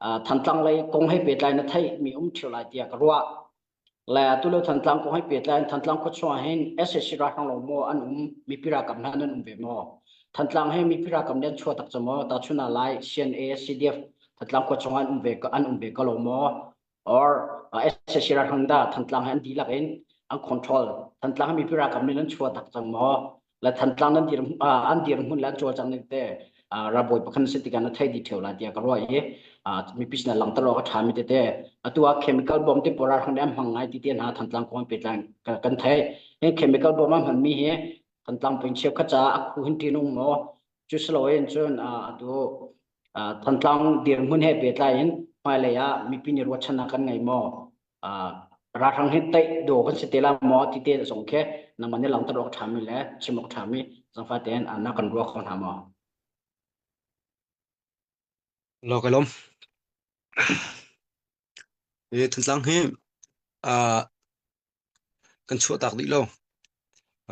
Thantlang lei kong he pehtlai na theih mi um ṭheo lai tiah ka ruah. Le atu Thantlang kong he pehtlai in Thantlang khua chung ah hin SAC ralhrang lawng maw an um mipi ralkap hna nan um ve maw? Thantlang he mipi ralkap nih an chuah tak cang maw? Tahchun ah Lai, CNA, CDF Thantlang khua chung ah an um ve an um ve ko lo maw? Or SAC ralhrang dah Thantlang he an dihlak in an control Thantlang he mipi ralkap nih nan chuah tak cang maw? Le Thantlang nan dir an dirhmun le an cawlcang ning te ralbawi pakhat na si tikah na thei dih ṭheo lai tiah ka ruah i mipi sinah langhter awk a ṭhami tete atu ah chemical bomb te pawl ralhrang nih an hmang ngai ti te hna Thantlang kong pehtlai kan theih. Hi chemical bomb an hmanmi hi Thantlang peng cheukhat caah a khu hin ṭihnung maw? Cu si loin cun atu Thantlang dirhmun he pehtlai in hmailei ah mipi nih ruahchannak kan ngei maw? Ralhrang hi teih dawh kan si te la maw ti te zong khi nangmah nih langhter awk ṭhami le chim awk ṭhami zangfah tein na kan ruah kho hna maw? Lo ka lawm. Hi Thantlang hi uh, kan chuahtak dih lo.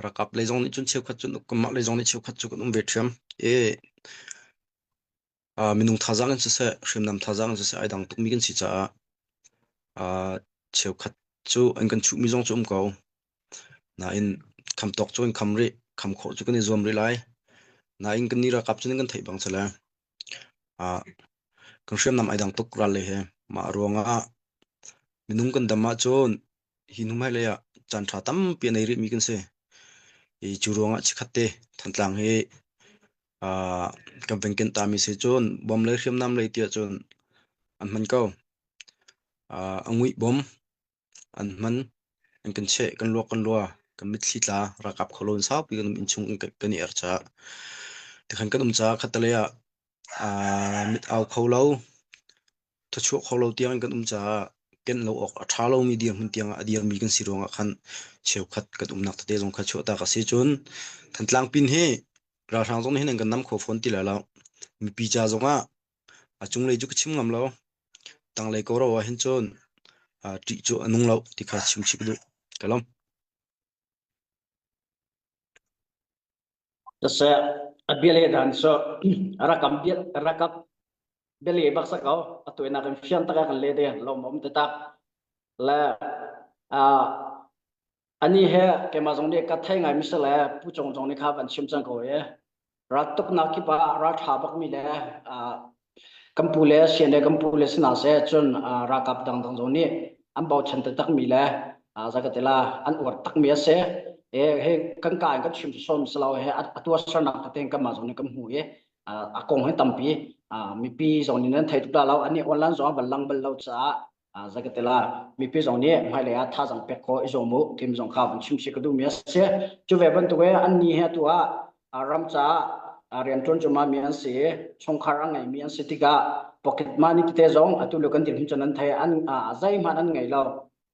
Rakap lei zong nih cun cheukhat cun kanmah lei zong nih cheukhat cu kan um ve ṭhiam. E uh, minung thazaang in siseh, hriamnam thazaang in siseh ai dang tukmi kan si caah uh, cheukhat cu an kan chuhmi zong cu um ko. Nain kham tawk cu kan kham rih, kham khawh cu kan i zuam rih lai. Nain kan nih ralkap cu nan kan theih bang si le uh, kan hriamnam ai dang tuk ral lei he. Mah ruangah minung kan dam ahcun hi hnu hmailei ah caan ṭha tampi a nei rihmi kan si. I cu ruangah chikkhat te Thantlang hi uh, kan vengkenh tami si cun bom lei hriamnam lei tiah cun an hman ko. Uh, a nguih bom an hman an kan cheh kan luak kan lua kan mitthli tla ralkap kho lo in saupi kan um innchung kan i er caah tikhan kan um caah khattelei ah uh, mit au kho lo Thawchuah kho lo tiangin kan um caah kenh lo awk a ṭha lomi dirhmun tiangah a dirmi kan si ruangah khan cheukhat kan umnak tete zong kha chuahtak a si. Cun Thantlang pin hi ralhrang zong nih hin an kan nam kho fawn ti lai lo. Mipi ca zongah a cunglei cu ka chim ngam lo. Tanglei ko ro ah hin cun ṭih cu a nung lo ti kha chim chih ka duh. Ka lawm. Siseh, a bia le dan cu rakam bia rakap biale bak sa ko atu ina kan fian tak kan le de lom om te tak le a ani he kema zong nih ka thei ngai mi se le pu chong zong nih kha van chim cang ko e ral tuk nak ki pa ral tha bak mi le kan pu le sian le kan pu le sina se cun ralkap dang dang zong nih an bochan te tak mi le zakatela an uar tak mi ase e he kan ka in kan chim som selo he atua sarnak te ten kan ma zong nih kan hmu i a kong hi tampi mipi zong nih nan thei tuk lo ani online zong van lang bal lo caah zakatela mipi zong nih hmailei ah thazang pek kho i zuam u tim zong kha van chim si ka duh mi a si cu ve bantuk e an ni he tu ah ram caah rianṭuan cuma mi an si chungkhar a ngei mi an si tikah pocket money tete zong atu lio kan dirhmun cun an thei an zeihmanh an ngei lo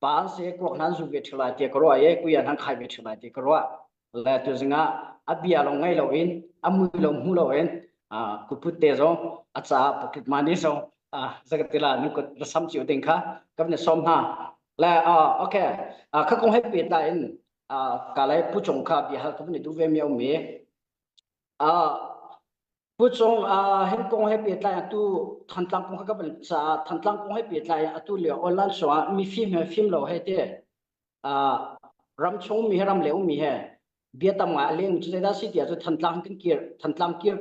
pa an si kuak hna an zu ve ṭheu lai ti ka ruah i kuyan han khai ve ṭheu lai ti ka ruah Le tuzing ah a bia lawng ngei loin a mui lo hmu loin kutput te zong a caah pocket money zong zakatila nu kut va sam cio ding kha kan ni sawm hna. Le okay kha kong he pehtlai in ka le pu cung kha bia hal ka van i duh ve mi a um i Pu Cung hin kong he pehtlai atu Thantlang kong kha ka van caah Thantlang kong he pehtlai atu lio online sungah mifim he fim lo he te ram chung mi he ram leng mi he bia tam ngai a leng cu zeidah si tiah cu Thantlang kan kir Thantlang kir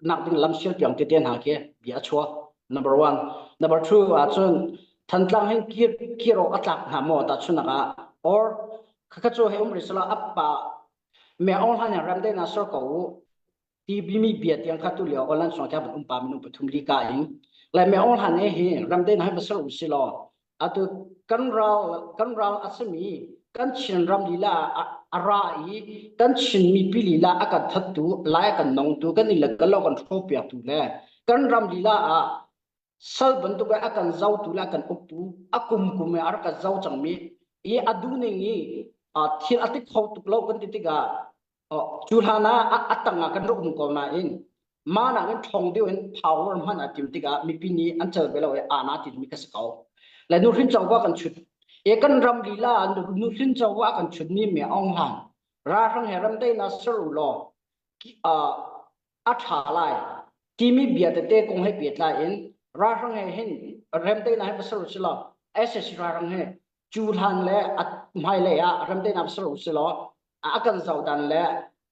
nak ding lam sial piang tete hna khi bia a chuak number one number two ahcun Thantlang hin kir kir awk a tlak hnga maw tahchunak ah or khakha cu he um rih sala appa me ong hlan ram de na sor ko u timi bia tiang kha tu lio online song kha van um pa minung pathum li ka in le me ong hlan e hi ramden hai pasal u si law atu kan ral kan ral asami kan Chin ram lila a ra i kan Chin mipi lila a kan thattu lai kan nong tu kan i le kan lo kan hro piak tu le kan ram lila ah sal bantuk a kan zotu le a kan uktu a kum kum i a rak kan zo cangmi i a duhning i thil a ti kho tuk lo kan ti tikah cu hlan ah a tang ah kan rak um ko nain mah nakin ṭhawng deuh in power hman a tim tikah mipi nih an cel ve lo i ana timi ka si ko. Le nuhrin covo kan chut. E kan ram lila nuhrin covo a kan chut mi me Aung Hlan ralhrang he ram daihnak ser u law a ṭha lai timi bia tete kong he pehtlai in. Ralhrang he hin remdaihnak hi va ser usih law SAC ralhrang he cu hlan le a hmailei ah remdaihnak va ser usih law a kan zoh dan le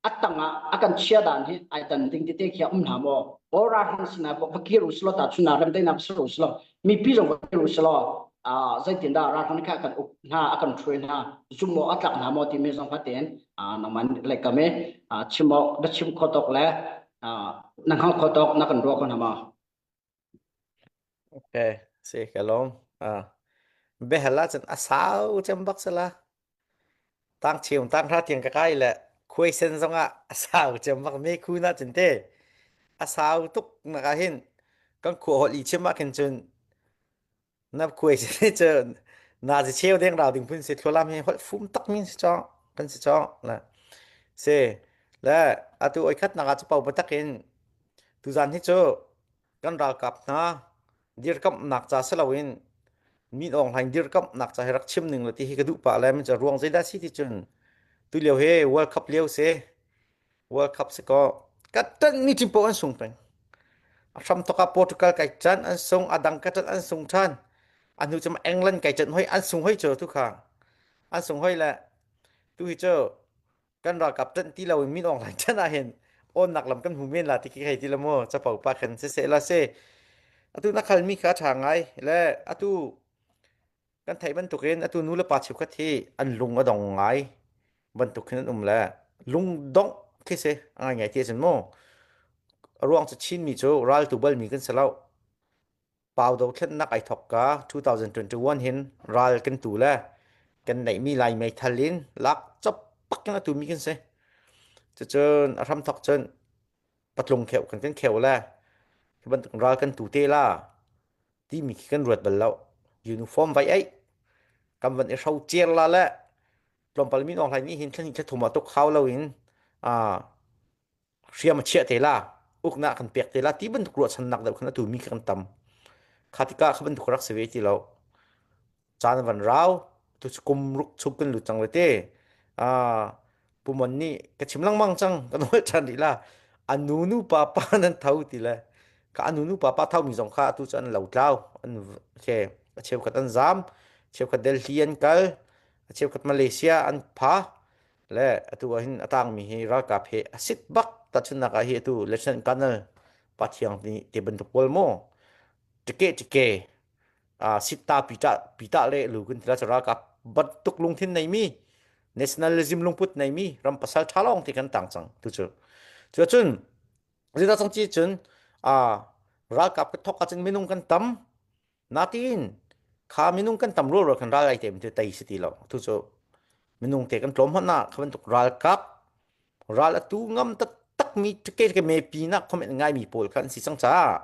a tangah a kan chia dan hi ai dan ding tete khi a um hna maw? Kawl ralhrang sinah va kir usih law tahchunhnak remdaihnak va ser usih law mipi zong va kir usih law zeitindah ralhrang kha kan uk hna a kan hruai hna zumh awk a tlak hna maw timi zong kha tein nangman lekam i chim awk na chim kho tawk le na hngalh kho tawk na kan ruah kho hna maw? Okay, si ka lawm. Ah. Behal ahcun a sau cem bak sala. Tang cheum tang hra tiang ka kai le khuai sen zong ah a sau cem bak me khu na cun te. A sau tuk nak ah hin kan khua holh i chim ah khin cun Na khuai si cu na si cheu deng rau ding phun si thlualam hi holh fum tak min si chong kan si chong la si le atu oi khat nak ah cu pau tak in tuzan hi cu kan ralkap hna dirkamh nak ca si loin min Aung Hlaing dirkamh nak ca hi rak chim ning la ti hi ka duh pah le min cu ruang zeidah si ti cun tu lio hi World Cup lio si World Cup si ko ka ṭanh mi team paoh an sung peng. A hramthawk ah Portugal kai can an sung, a dang ka ṭanh an sung ṭhan. A hnu cun England kai can hoi an sung hoi cu tu kha. An sung hoi le tu hi cu kan ralkap ṭanh ti lo in min Aung Hlaing ṭanh ah hin awnnak lam kan hmu men la ti khi hei ti la mu capo pa khan si seh la si. Atu na khalmi kha a ṭha ngai le atu Kan theih bantukin atu nu le pa cheukhat hi an lung a dong ngai bantuk hin an um le lungdongh khi si a ngaingai ti ahcun mu a ruang cu Chinmi cu raltu balmi kan si lo. Pau dothlennak ai thawk ka 2021 hin ral kan tu le kan neihmi Lai meithal in lak chop pak in a tumi kan si. Cucun a hramthawk cun patlung kheu kan kan kheu le hi bantuk ral kan tu te la timi khi kan ruat bal lo. Uniform vai ei kan van i hro cer la le tlawmpal min Aung Hlaing nih hin thla thum ah tuk hau lo in hriam a chiah te la uknak kan pek te la ti bantuk ruahchannak deuh khan atu mi kan tam kha tikah kha bantuk rak si ve ti lo caan van rau tu cu kum ruk chung kan lut cang le te pumon nih ka chim lengmang cang kan hol ṭhan rih la anu nu pa pa nan tho ti le ka anu nu pa pa tho mi zong kha atu cu an lo tlau an ke a cheukhat an zam cheukhat Delhi an kal a cheukhat Malaysia an pha le atu ah hin a tangmi hi ralkap he a sit bak tahchunhnak ah hi atu Lieutenant Colonel Pathiang nih te bantuk pawl mu tike tike sitta pita pita le lu kun tila ralkap bantuk lungthin neimi nationalism lungput neimi ram pasal tha lawng ti kan tang cang tu cu cu cun zita cang chi cun a ralkap ka thok acun minung kan tam natin kha minung kan tam rual rual kan ral ai te te tei si ti lo tu cu minung te kan tlawm hmanh na kha bantuk ralkap Ral a tu ngam taktakmi ṭike ke mepi nak comment ngaimi pawl kha an si cang caah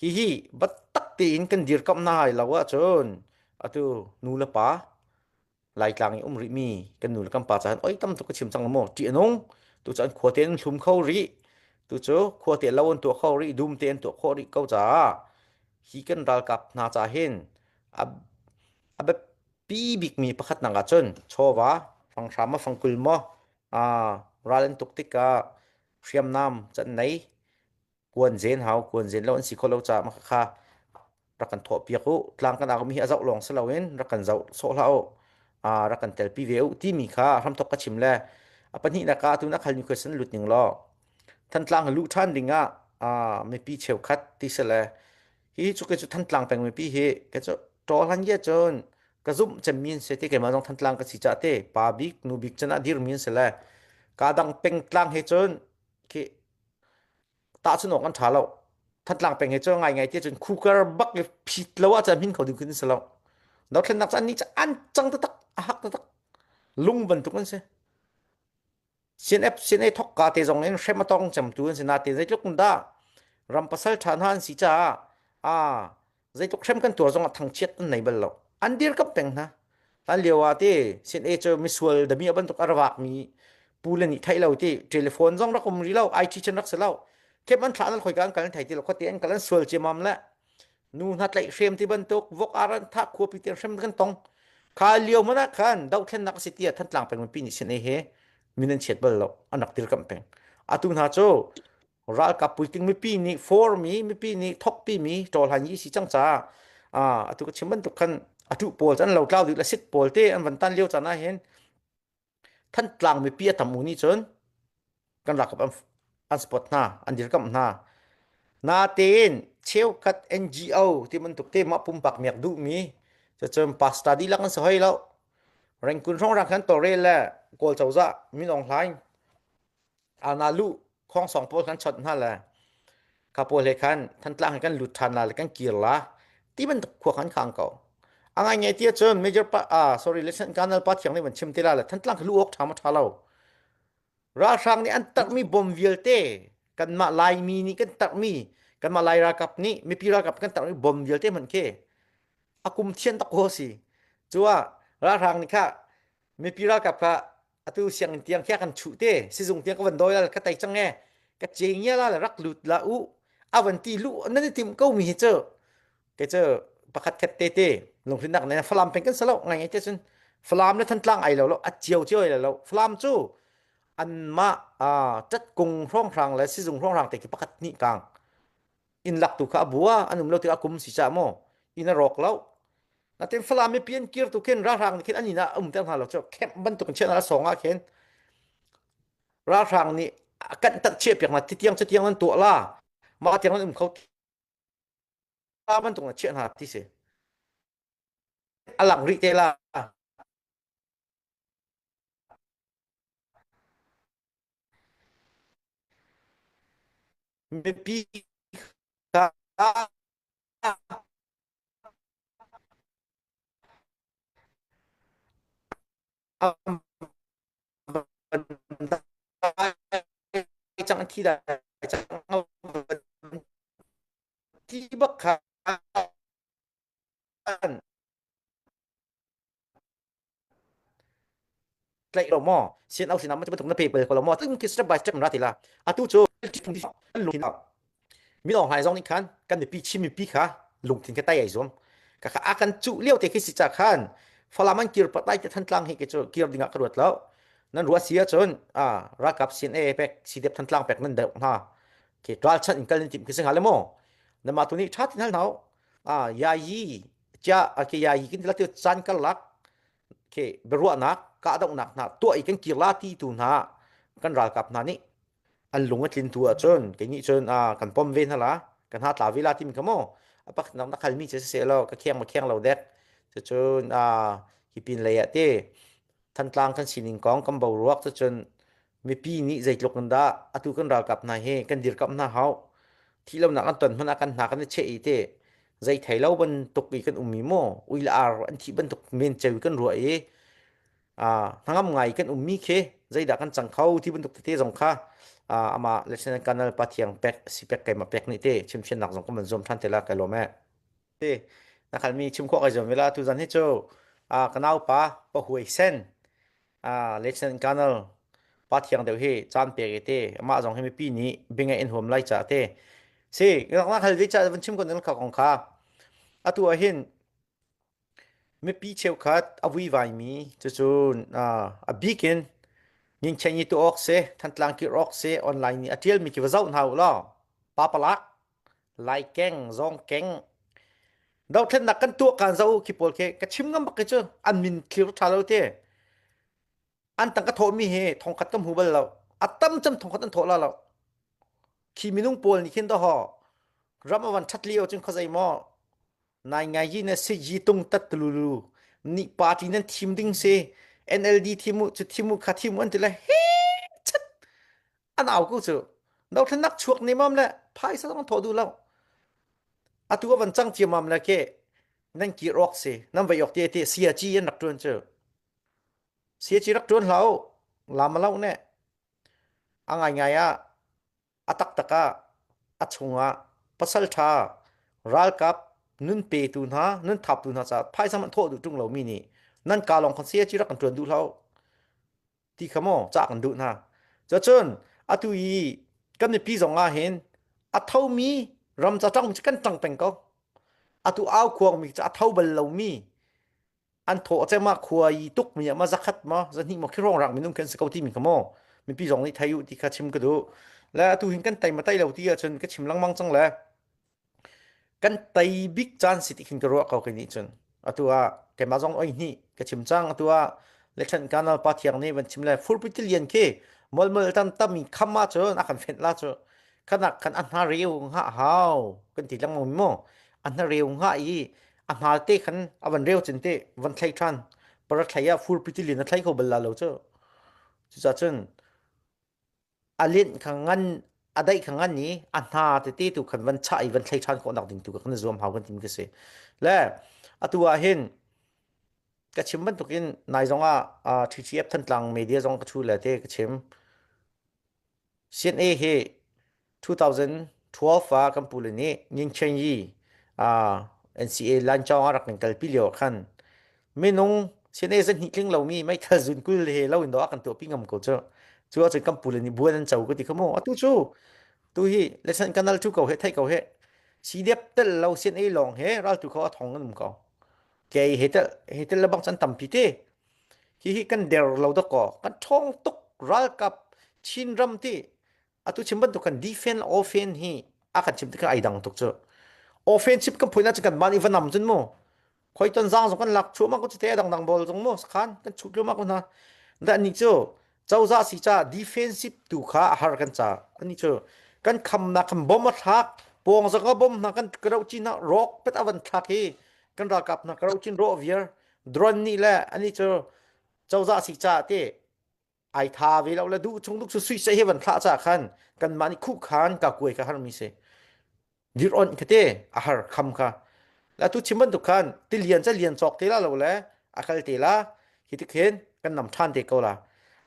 hihi biatak tein kan dirkamh hna lai lo ahcun atu nu le pa Laitlang i um rihmi kan nu le kan pa caah oi tam tuk ka chim cang maw ṭih a nung tu cu an khua te an hlum kho rih tu cu khua te lo an tuah kho rih dum te an tuah khawh rih ko caah hi kan ralkap hna ca hin a a biapi bikmi pakhat nak ahcun chawva fanghram maw fangkul maw ral an tuk tikah hriamnam can nei kuan zen hau kuan zen lo an si kho lo caah mah kha rak kan thawh piak u tlang kan aumi hi a zoh lawng si loin rak kan zoh sawh hlah u rak kan telpi ve u timi kha hramthok ka chim le a pahnihnak ah atu na khalmi question lut ning law Thantlang luh ṭhan ding ah mipi cheukhat ti si le hi cu kei cu Thantlang peng mipi hi kei cu ṭawhlan ye cun ka zumh cemmi an si ti keimah zong Thantlang ka si caah te pa bik nu bik cun ah dirmi an si le ka dang pengtlang he cun khi tahchun awk an ṭha lo Thantlang peng he cun ngai ngai ti cun khukar bak le phit lo ah cun hin kho ding khin si lo dothlennak cu an nih cu an cang taktak a hak taktak lung bantuk an si CNF CNA thokka te zong in hrem a tong cemtu an si nain zeitluk in dah ram pasal ṭha hna an si caah aa zeitluk hrem kan tuar zong ah thangchiat an nei bal lo. An dirkamh peng hna. Hlan lio ah ti CNA cu misual dami a bantuk a rak mi pu le nih theih lo ti telephone zong rak um rih lo IT chan rak si lo. Kep an thlah nan khoi ka an kal an thei ti lo khuate an kal an sual ciamam le nu hna tlaih hrem ti bantuk vok ar an thah khuapi tiang hrem kan tong kha lio man ah khan dohthlennak a si tiah Thantlang peng mipi nih sin he min an chiat bal lo an rak dirkamh peng atu hna cu Ralkap puitling mipi nih formi mipi nih thokpi mi ṭawlhan yi si cang caah atu ka chim bantuk khan atu pawl cu an lotlau dih le sit pawl te an van tan lio caan ah hin Thantlang mipi a tam u nih cun kan ralkap an, an support hna an dirkamh hna natein cheukhat NGO ti bantuk te mah pumpak miak duhmi cucun pastor dihlak an si hoi lo Rengkun hrawng khan tawlrel le Kawl cozah Min Aung Hlaing ana lu khongsong pawl kan chawnh hna le kha pawl he khan Thantlang he kan lut ṭhan la le kan kir la ti bantuk khua khan khang ko. A ngai ngai ti ahcun Major pa ah sorry Lieutenant Colonel Pa Thiang nih van chim te la le Thantlang khi lu awk ṭha ma ṭha lo. Ralhrang nih an tarhmi bom vialte kanmah Laimi nih kan tarhmi kanmah Lai ralkap nih mipi ralkap kan tarhmi bom vialte hmanh khi a kum thian tak ko si. Cuah ralhrang nih kha mipi ralkap kha atu sianginn tiang khi a kan chuh te sizung tiang ka van dawi la ka tei cang e ka ce ngia la le rak lut la u a van ti lu nan i tim ko mi hi cu ke cu pakhat khat te te lunghrinnak ne falam peng kan salo ngai ngai te cun falam le thantlang ai lo lo a cio cio ai lo falam cu anmah ṭatkung hrawnghrang le sizung hrawnghrang te khi pakhat hnih kang inn lak tu kha a bua an um lo tikah kum si ca maw inn a rawk lo natin falam mipi an kir tu khin ralhrang nih khin an inn ah um ter hna lo cu camp bantuk in chiah hna song ah khin ralhrang nih a kanh tak chiah piak hna titiang catiang nan tuah la mah tiang nan um kho ta bantuk na chiah hna ti si a lang rih te la mipi kha cang thi dai cang ti bak khan tlaih lo maw sian au sinah ma bantuk na pe bal ko lo maw tung ki step by step ra ti la atu cu lungthin min Aung Hlaing zong nih khan kan mipi Chin mipi kha lungthin kha tai ai zuam ka kha a kan cuh lio te khi si cha khan Falam an kir pat lai te Thantlang hi ke cu kir dingah ka ruat lo nan ruat si ahcun a ralkap CNA pek CDF Thantlang pek nan deuh hna ke ralchan in kal nan tim khi si hnga le maw nama tu nih tha tin hal hna a yayi cha ke yayi kin la te chan karlak ke biaruahnak kahdohnak hna tuah i kan kir la ti tu hna kan ralkap hna nih an lung a tlin tu ahcun kei nih cun a kan pom ve hna la kan ha tla ve la timi kha maw a pakhatnak na khalmi cu siseh law ka kheng ma kheng lo dek cucun a hi pin lei ah te Thantlang kan sining kong kan boruak cucun mipi nih zeitluk in dah atu kan ralkap hna hi kan dirkamh hna hau thih lonak an ton hmanh ah kan hna kan i cheh i te zei thei lo bantuk i kan um i maw ui le ar an thih bantuk men ceu kan ruah i hnangam ngai kan ummi khi zeidah kan cang kho ti bantuk tete zong kha amah Lieutenant Colonel Pathiang pek si pek keimah pek nih te chimfiannak zong kan van zuam than te la kai lawm e te na khalmi chim khawh kai zuam vela tu zan hi cu ka naupa pa huai sen Lieutenant Colonel Pathiang deuh hi caan pek i te amah zong hi mipi nih bingai in huam lai ca te si na khal ve cha van chim ko nan kha kong kha atu ah hin Mipi cheukhat a vuivaimi cucu a bik in Ningcheng i tuah awk si, Thantlang kir awk si, online nih a ṭialmi khi va zoh hna u law papalak, laikeng, zawngkeng, dothlennak kan tuah kaan zoh u khi pawl khi ka chim ngam bak khi cu an min thlir ṭha lo ti. An tang ka thawhmi hi thongkhat ka hmu bal lo. A tam cem thongkhat an thawh la lo. Khi minung pawl nih khin dawhaw ram a van ṭhat lio cun khuazei maw Naingayi na si yi tung tat tululu nih party nan thim ding si NLD thim u cu thim u kha thim u an ti le he chat an au ko cu dothlennak chuak ne mam le phaisa zong thawh duh lo atu a van cang ciamam le ke nan kir awk si nan vai awk te te sia chi an rak tuan cu sia chi rak tuan hlau lam lo ne a ngai ngai ah A taktak ah a chungah pasalṭha ralkap nun petu hna, nun thaptu hna caah phaisa hmanh thawh duh ṭung lomi nih nan ka lawng khan saya ci rak kan ṭuan duh hlah u ti kha maw cah kan duh hna. Cucun atu i kan mipi zong ah hin a thomi ram ca ṭang cu kan ṭang peng ko. Atu au khuangmi cu a tho bal lomi an thaw a cema khua i tuk mi ma zakhat ma zahnih ma khi rong rak minung kan si ko ti mi kha maw mipi zong nih thei u ti kha chim ka duh. Le atu hin kan tei ma tei lo ti ahcun ka chim lengmang cang le kan tei bik caan si ti khin ka ruah ko kei nih cun. Atu ah keimah zong oi hnih ka chim cang. Atu ah Lechan Kanal Pa Thiang nih van chim le furpi tilian khi molmol tam tam i kham ahcun a kan fenh la cu. Khanak khan a hna reu ngah hau kan ti lengmang mu. A hna reu ngah i a hna te khan a van reu cin te van thlei ṭhan. Para thlei ah furpi tilian a thlei kho bal la lo cu. Cucaah cun a linh kha ngan a daih kha ngan i a hna tete tu khan van chah i van thlei ṭhan khawh nak ding tu kan i zuam hau kan timi ka si. Le atu ah hin ka chim bantukin nai zong ah TTF Thantlang media zong ka thu le te ka chim. CNA hi 2012 ah kan pule nih Ngingchen Yi NCA Lancawng ah rak kan kalpi lio ah khan minung CNA zahnih tling lomi meithal zun 20 he lo in do ah kan tuahpi ngam ko cu. Cu ahcun kan pule nih buan an co ka ti kha mu. Atu cu tu hi lesan kanal cu ko he thei ko he CDF tel lo CNA lawng he raltu kho a thong an um ko. Kei he tel he tel le bang chan tampi te. Hi hi kan der lo dakaw kan ṭhawng tuk ralkap Chin ram ti atu chim bantuk kan defense offense hi a kan chim tikah ai dang tuk cu offensive kan phuina cu kan man i vanam cun mu khoi ton zang zong kan lak chuah ma ko te dang dang bol zong mu sakhan kan chut lu ma ko na da ni cu cozah si cha defensive tu kha a har kan cha ani cu kan kham na kan bom a thlak pong zaka bom na kan kro chin na rock pet avan thlak hi kan ralkap na kro chin ro viar drone nih le ani cu cozah si cha te ai tha ve lo le duh chung duk su sui se hi van thlah cha khan kan mah nih khu khan ka kuai ka har mi si dir on kha te a har kham kha la tu chim bantuk khan ti lian cha lian chok te la lo le a kal te la hi ti khin kan nam than te ko la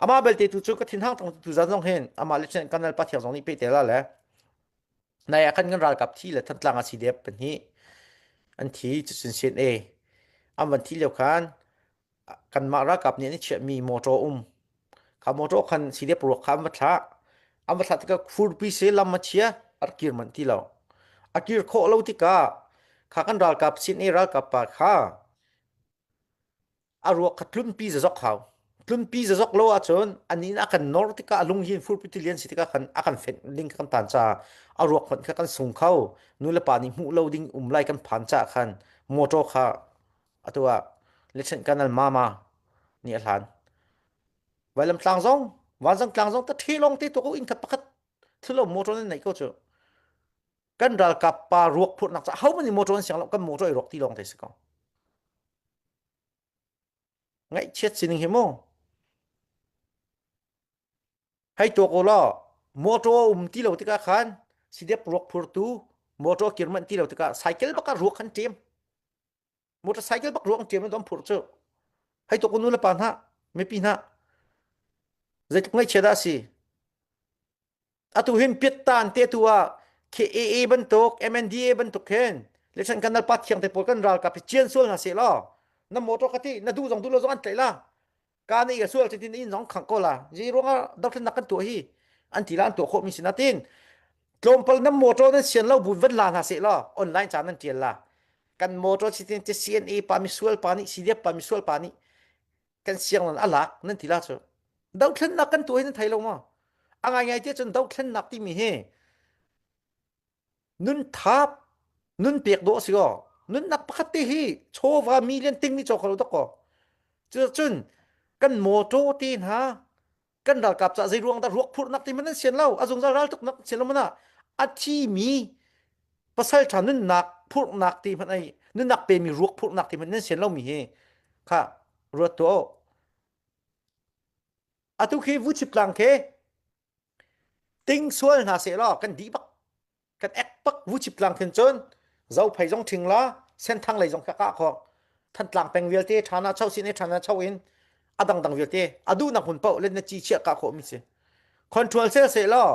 ama belte tu chu ka thin hang tong tu zan zong hin ama le chen kanal pa thiang zong nih pe te la le nai ah khan kan ralkap thi le thantlang a si dep pahnih an thi cucun sen e an van thi lio khan kanmah ralkap nih an i chiahmi motor um kha motor khan CDF ruak kha an va thlah an va thlah tikah furpi se lam a chia a rak kir manh ti lo a kir khawh lo tikah kha kan ralkap sin i ralkap pa kha a ruak kha tlunpi zazok hau tlunpi zazok lo ahcun anin a kan nor tikah a lung hin furpi tilian si tikah khan a kan fenh ding kan tan ca a ruak hmanh kha kan sung kho nu le pa nih hmuh lo ding um lai kan phan ca khan motor kha Atu ah Lieutenant Colonel Mama nih a hlan. Vailam tlang zong, vanzang tlang zong ta ṭhi lawng te tuak inn khat pakhat thilo motor nan neih ko cu. Kan ralkap pa ruak phurhnak ca ho many motor an siang lo kan motor i ruak ti lawng te si ko. Ngaihchiat sining hi mu. Hei tuak u law motor a um ti lo tikah khan sidep ruak phurtu motor kir manh ti lo tikah cycle bak ah ruak kan ṭem. Motorcycle bak ruang ṭiam in an phurh cu. Hei tuk nu le pa hna, mipi hna, zeitluk ngaihchia dah a si. Atu hin piattan te tu ah KAA bantuk, MNDA bantuk hin lesan kan nal pa thiang te pawl kan ralkap hi cian sual hna seh law na motor ka ti na duh zong duh lo zong an tlaih la ka nih ka sual tin in zong khang ko la zi ruangah dothlennak kan tuah hi an ti la an tuah khawh mi si natin tlawmpal nan motor nan sian lo bu van la hna seh law online ca nan tial la kan motor si tin CNA pa mi sual pa nih CDF pa mi sual pa nih kan siang nan alak nan ti la cu dothlennak kan tuah hi nan thei lo maw a ngai ngai te cun dothlennak timi hi Nun thap, nun pek dawh a si ko. Nunnak pakhat te hi chawva million ting nih caw kho lo dok ko. Cucun kan motor te hna kan ralkap ca zei ruang dah ruak phurhnak ti man an sian lo a zungzal ral tuknak sian lo mana a thi mi pasal tha nunnak phurhnak ti hmanh ai nunnak pe mi ruak phurhnak ti hmanh nan sian lo mi hi kha ruat tuah atu khi vu chip tlang khi Ting sual hna seh law kan dih bak. Kan ek bak vuchip tlang khin cun Zophei zong ṭhing la Senthang lei zong kha kah khawh. Thantlang peng vialte ṭhana cho sin i ṭhana cho in a dangdang vialte a duhnak hmun paoh le na ci chiah kah khawh mi si. Control sel seh law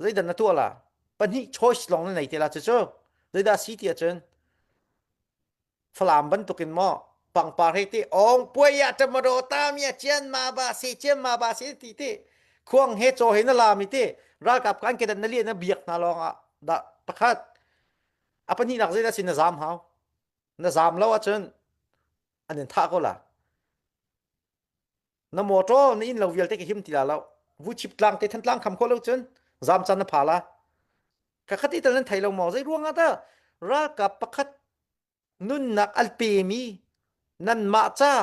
zeidah na tuah la? Pahnih choice lawng na nei te la cucu zeidah si ti ahcun Falam bantukin maw pangpar he ti ong puai ya tamado ta mi chian ma ba se chian ma ba se ti ti khuang he chaw he na lam i ti ralkap kan kedan na lian na biak hna lawng ah da pakhat a pahnihnak zeidah sin na zam hau na zam lo ahcun an in thah ko la Na motor na inn lo vialte ka him ti la lo. Vuchip tlang te Thantlang kham kho lo cun. Zam caan na pha la. Ka khati tal nan thei lo maw? Zei ruangah dah ralkap pakhat nunnak al pemi nanmah ca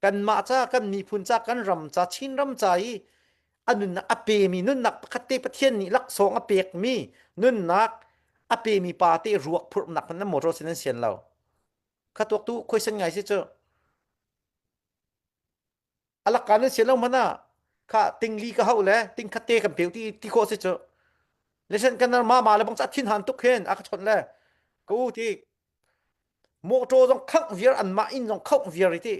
kanmah ca kan miphun ca kan ram ca Chin ram ca i a nunnak a pemi nunnak pakhat te Pathian nih laksawng a pekmi nunnak a pemi pa te ruak phurhnak nan motor sin an sian lo kha tuak tu khuaisen ngai si cu alak kan sian lo mana kha tingli ka hau le ting khat te kan peu ti ti khawh si cu lesen kan ma ma le bang cha thin han tuk hen a ka chon le ka u ti motor zong khang viar an mah inn zong khauh viar ti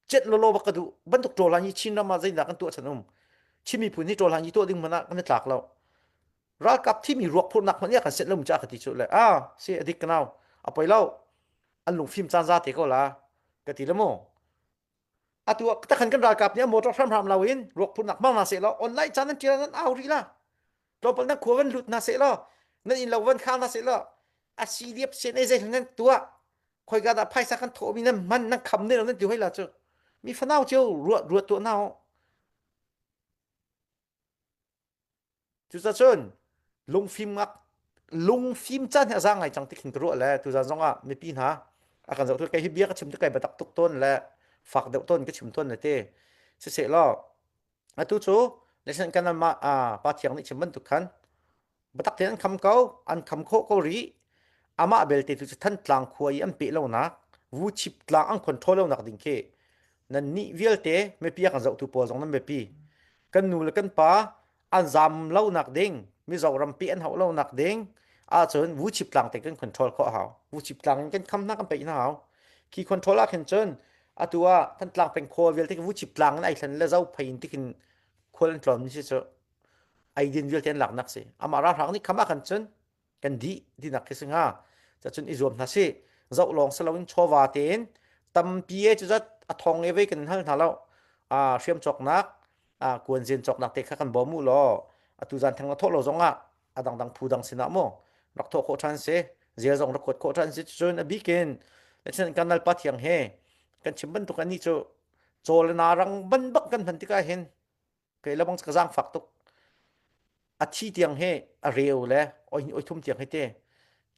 chet lo lo bak ka duh bantuk ṭawl han hi Chin ram ah zeidah kan tuah chan um Chin miphun hi ṭawl han hi tuah ding hmanh ah kan i tlak lo ralkap thimi ruak phurnak hmanh kan set lo mu cha ka ti chu le a si adik kanau a poi lo an lungfim caan za te ko la ka ti le mu atu takhan kan ralkap nih a motor hramhram lo in ruak phurnak hmang hna seh law online caan nan ṭial nan au rih la tlawmpal nan khua van lut hna seh law nan inn lo van khang hna seh law a si liap sen ei zei nan tuah khoika dah phaisa kan thawhmi nan hman nan kham ne lo nan ti hoi la cu mi fanau cio ruat ruat tuah hna Cucacun lungfim ngak lungfim caan hi a zaang ngai cang ti khin ka ruah le tuzan zong ah mipi hna a kan zoh tu kei hi bia ka chim tu kai biatak tuk tawn le fak deuh tawn ka chim tawn le te siseh law atu cu listen kan mah pa thiang nih chim bantuk khan biatak tein an kham ko an kham khawh ko rih amah belte tu cu Thantlang khua i an peh lonak Vuchip tlang an control lonak ding khi nan nih vialte mipi a kan zohtu pawl zong nan biapi kan nu le kan pa an zam lonak ding Mizoram pi an hauh lonak ding ahcun Vuchip tlang te kan control khawh hau Vuchip tlang in kan kham hna kan peih hna hau khi control ah khin cun atu ah Thantlang peng khua vialte Vuchip tlang in ai thlen le Zophei in tikin khual an tlon mi si cu eidin vialte an laknak si amah ralhrang nih kham ah khan cun kan dih tinak khi si hnga cun i zuam hna si zoh lawng si loin chawva tein tampi e cu zat a thong e vei kan hal hna lo a hriam cawknak a kuanzin cawknak te kha kan bawm u law atu zan theng na thawh lo zong ah a dangdang phu dang sinah mu rak thawh khawh ṭhan si zel zong rak kuat khawh ṭhan si cun a bikin kan nal pa thiang he kan chim bantuk ani cu chaw le na rang ban bak kan hman tikah hin kei le bang ka zaangfak tuk a thi tiang he a reu le oi oi thum tiang he te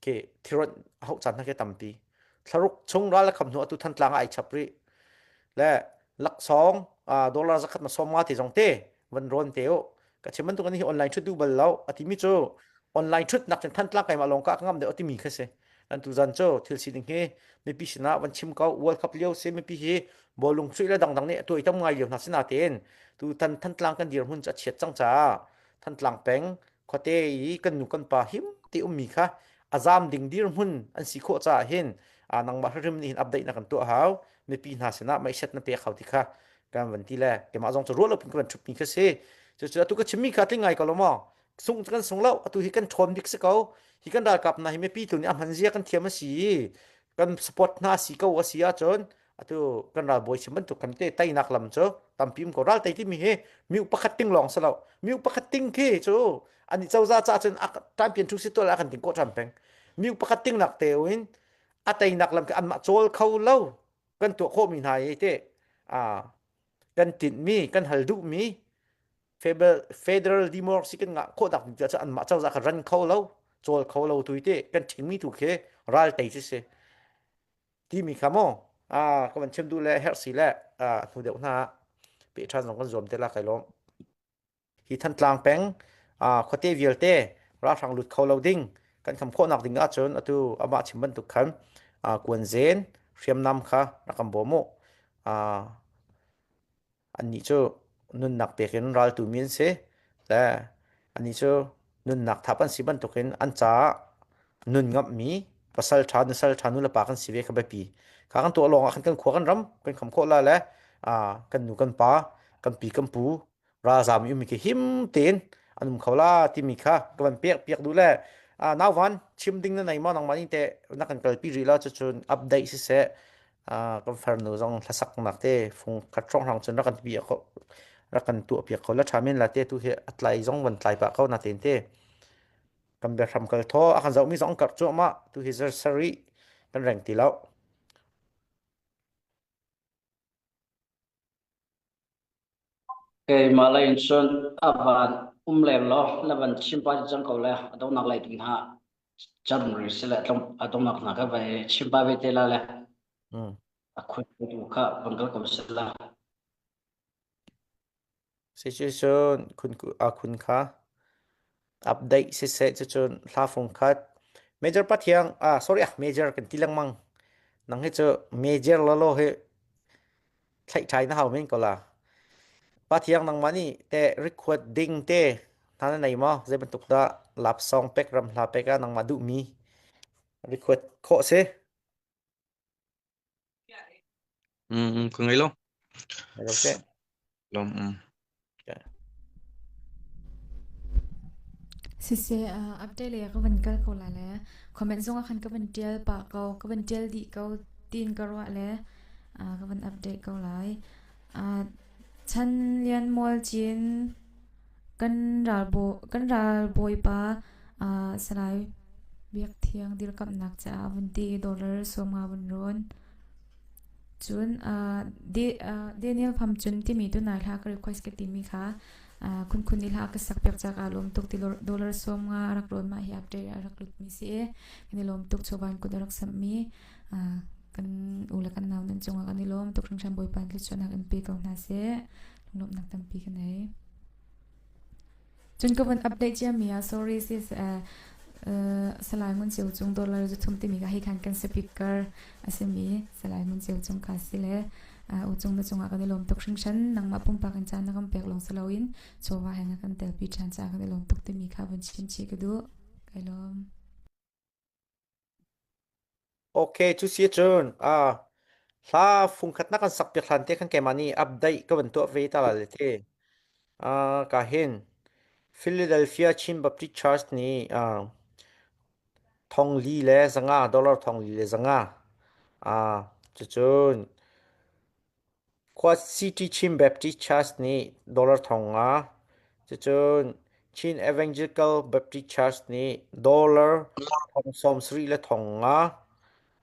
ke thiron hau chan na ke tampi thlaruk chung ral kham hnu atu thantlang ai chap ri le laksawng dollar zakhat ma som nga ti zong te van ron te u ka chim bantuk ani hi online thut du bal lo ati mi cu online thut nak cun thantlang kai ma long ka ngam de ati mi kha se An tuzan cu thil sining hi mipi sinah van chim ko World Cup lio si mipi hi bawlung chuih le dangdang nih tuai tam ngai lio hna sina tein tutan Thantlang kan dirhmun cu a chiat cang caah Thantlang peng khuate i kan nu kan pa him ti ummi kha a zam ding dirhmun an si khawh caah hin nangmah hrim nih hin update na kan tuah hau mipi hna sinah meiset na pek hau ti kha kan van ti le keimah zong cu ruah lo pin ka van ṭhutmi kha si cucu atu ka chimmi kha tling ngai ko lo maw sung kan sung lo atu hi kan ṭhawn bik si ko hi kan ralkap hna hi mipi tu nih a hman zia kan thiam a si i kan support hna si ko a si ahcun atu kan ralbawi chim bantuk kan te teinak lam cu tampi um ko ral tei timi hi miu pakhat ting lawng si lo miu pakhat ting khi cu an i cozah ca cun champion thu si tual a kan ting ko ṭhan peng miu pakhat ting nak te in a teinak lam khi anmah cawl kho lo kan tuah khawhmi hna hi te a kan tinhmi kan hal duhmi federal democracy kan ngah khawh dak ding cu anmah cozah kha ran kho lo cawl kho lo tu te kan thingmi tu khi ral tei si si timi kha mo a ka van chim duh le herh si le a hnu deuh hna pe ṭhan zong kan zuam te la kai lawm hi Thantlang peng khuate vialte ralhrang lut kho lo ding kan kham khawhnak ding ahcun atu amah chim bantuk khan kuanzen hriamnam kha rak kan bawm u Annih cu nunnak pek in raltu mi an si le annih cu nunnak thap an si bantukin an caah nun ngamhmi pasal ṭha nusal ṭha nulepa kan si ve kha biapi. Kha kan tuah lawngah khan kan khua kan ram kan kham khawh la le kan nu kan pa kan pi kan pu ralzaam i ummi khi him tein an um kho la timi kha ka van pek piak duh le nauvan chim ding na nei maw nangmah nih teh na kan kalpi rih la cucun update siseh kan farnu zong hlasaknak te fung khat hrawnghrang cun rak kan pi kho rak kan tuah piak kho la tha men la te tu hi a tlai zong van tlai pah ko na ten te kan biahram kal thaw a kan zohmi zong karh cuahmah tu hi zar sari kan reng ti lo Keimah lei in cun a van. um lem lo la van chim pa cang ko le a donghnak lei ding hna cam ri si le tlong a donghnak hna ka vai chim pa ve te la le a khun tu kha van kal ko si la. Si cucun khun a khun kha update siseh cucun hla fung khat major pathiang ah sorry ah major kan ti lengmang nang hi cu major lolo hi thlaih ṭhai na hau men ko la. Pathiang nangmah nih teh rikhuat ding te hna na nei maw? Zei bantuk dah lapsawng pek ram hla pek ah nangmah duhmi rikhuat khawh si? Mm, ka ngei lo. Ngei lo teh. Lom. Mm. Siseh, update lei ah ka van kal ko lai le comment zong ah khan ka van ṭial pah ko, ka van ṭial dih ko tiin ka ruah le ka van update ko lai. Chan Lian Mual Cin kan ralbawipa Salai Biak Thiang dirkamhnak caah vun ti i dollar 50 vun rawn. Cun Daniel Pham Cun timi tunai hla ka request ka timi kha khunkhun i hla ka sak piak caah kaa lawm tuk ti dollar 50 a rak rawn mah hi update a rak lutmi si i kan i lawm tuk chawvan kut a rak samhmi kan u le kan nau nan cungah kan i lawm tuk hringhran Bawipa in thluachuahnak in pe ko hna seh lunglawmhnak tampi ka nei. Cun ka van update ciami ah sorry sis Salai Ngun Ceu Cung dollar zuthum timi ka hei khan kan speaker a simi Salai Ngun Ceu Cung ka si le u cung na cungah kan i lawm tuk hringhran nangmah pumpak in caan na kan pek lawng si loin chawva he na kan telpi ṭhan caah kan i lawm tuk timi kha vun chim chih ka duh. Kai lawm. Okay, cu si cun ah hla fungkhat na kan sak piak hlan te khan keimah nih update ka van tuah ve ta la le te. Ah ka hin Philadelphia Chin Baptist Church nih ah thong li le zanga dollar thong li le zanga ah cucun Khua City Chin Baptist Church nih dollar 5,000, cucun Chin Evangelical Baptist Church nih dollar 75,000,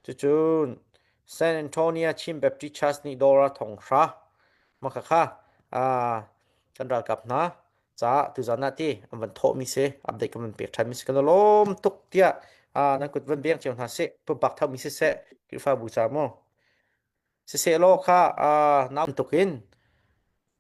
cucun San Antonio Chin Baptist Church nih dollar 1,000. Mah khakha kan ralkap hna caah tuzan ah ti an van thawhmi si update kan van pek ṭhanmi si kan i lawm tuk tiah nan kut van beng cio hna sih pumpak thomi siseh Khrihfabu ca mu Sisehlaw kha nau bantukin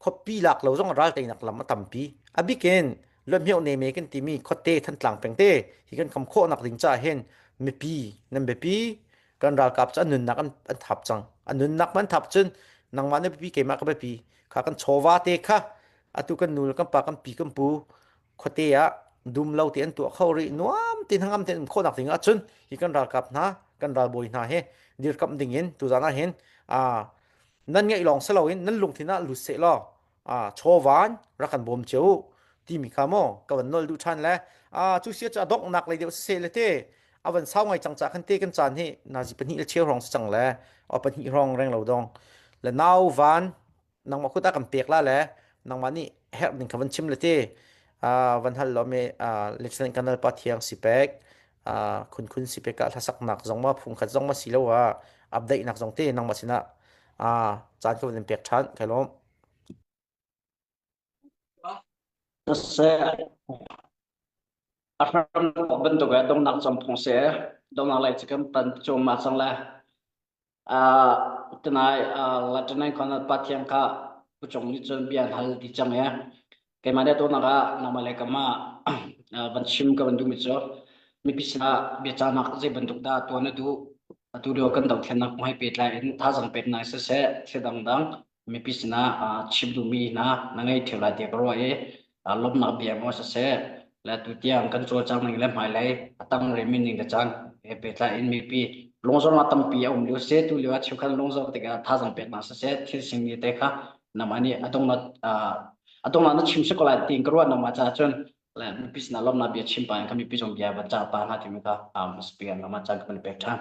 khuapi lak lo zong ral teinak lam a tampi. A bik in luanhmioh neme kan timi khuate Thantlang pengte hi kan kham khawhnak ding caah hin mipi nan biapi kan ralkap cu an nunnak an, an thap cang. An nunnak man thap cun nangmah na biapi keimah ka biapi kha kan chawva te kha atu kan nu le kan pa kan pi kan pu khuate ah dum lo te an tuah kho rih nuam tin hangam ten um khawhnak ding ahcun hi kan ralkap hna kan ralbawi hna he dirkamh ding in tuzan ah hin nan ngeih lawng si loin nan lungthin ah lut seh law chawvan rak kan bawm cio u timi kha maw ka van nol duh ṭhan le cu sia cu a donghnak lei deuh siseh le te a van sau ngai cang ca khan te kan caan hi nazi pahnih le cheu hrawng si cang le o pahnih hrawng reng lo dong le nau van nangmah kut ah kan pek la le nangmah nih herh ning kha van chim le ti van hal lo mi Lieutenant Colonel pa thiang si pek khun khun si pek ah hlasaknak zong ma phungkhat zong ma si lo ah update nak zong te nangmah sinah caan ka van in pek ṭhan kai lawm. A hram bantuk ah dongnak cam phung se dongnak lai chikan pan chung ma sang la Tunai Lieutenant Colonel Pathian kha pucung nih cun bia an hal ti cang i keimah nih tunak ah nangmah le keimah van chim ka van duhmi cu mipi sinah biacahnak zei bantuk dah tuah na duh atu lio kan dothlennak kong he pehtlai in thazaang peknak siseh thil dangdang mipi sinah chim duhmi hna na ngei ṭheo lai tiah ka ruah i lawmhnak bia maw siseh le tutiang kan cawlcang ning le hmailei a tang rihmi ning le caan he pehtlai in mipi lungzornak tampi a um lio si tu lio ah cheukhat lungzor tikah thazaang peknak siseh thil singmi te kha nangmah nih a dongnak a dongnak na chim si ko lai tiin ka ruah nangmah caah cun le mipi sinah lawmhnak bia chim pah in kan mipi zong bia van cah pa hna timi kha speaker nangmah caan ka van pek ṭhan.